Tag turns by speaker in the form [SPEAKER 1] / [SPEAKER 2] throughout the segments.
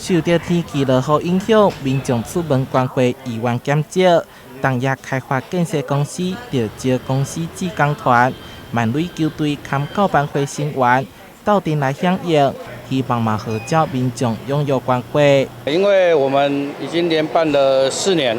[SPEAKER 1] 受著天氣落雨影響，民眾出門捐血意願減少。東業開發建設公司著招公司志工團、萬壘球隊兼教班會成員鬥陣來響應，希望嘛號召民眾踴躍捐血。
[SPEAKER 2] 因為我們已經連辦了4年，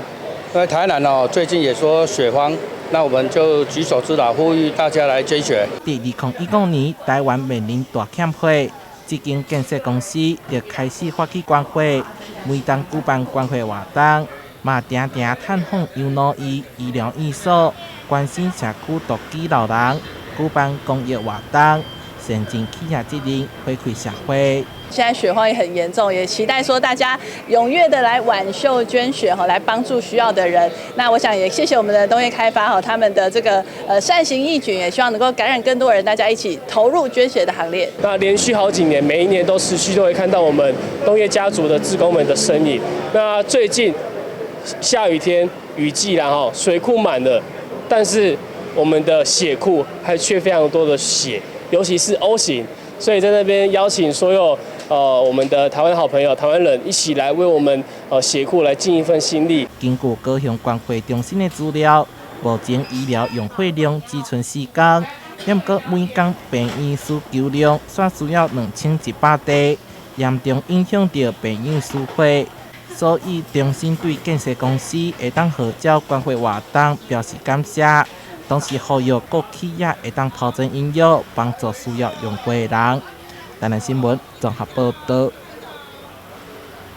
[SPEAKER 2] 因為台南哦最近也說血荒，那我們就舉手之勞，呼籲大家來捐血。
[SPEAKER 1] 佇2015年，台灣面臨大欠血，這間建設公司就開始發起捐血，每冬舉辦捐血活動，嘛定定探訪養老院、醫療院所，關心社區獨居老人，舉辦公益活動，善盡企業責任，回饋社會。
[SPEAKER 3] 現在血荒也很嚴重，也期待說大家踴躍的來挽袖捐血哈，來幫助需要的人。那我想也謝謝我們的東業開發哈，他們的這個善行義舉，也希望能夠感染更多人，大家一起投入捐血的行列。
[SPEAKER 4] 那連續好幾年，每一年都持續都會看到我們東業家族的志工們的身影。那最近下雨天雨季啦，哈，水庫滿了，但是我們的血庫還缺非常多的血，尤其是 O 型，所以在那邊邀請所有我們的台灣好朋友、台灣人一起來為我們血庫來盡一份心力。
[SPEAKER 1] 根據高雄捐血中心的資料，目前醫療用血量只賰4工，毋過每工病院需求量煞需要2100袋，嚴重影響著病院輸血。所以中心對建設公司會當號召捐血活動表示感謝，同時呼籲各企業會當拋磚引玉，幫助需要用血的人。台南新聞綜合報導。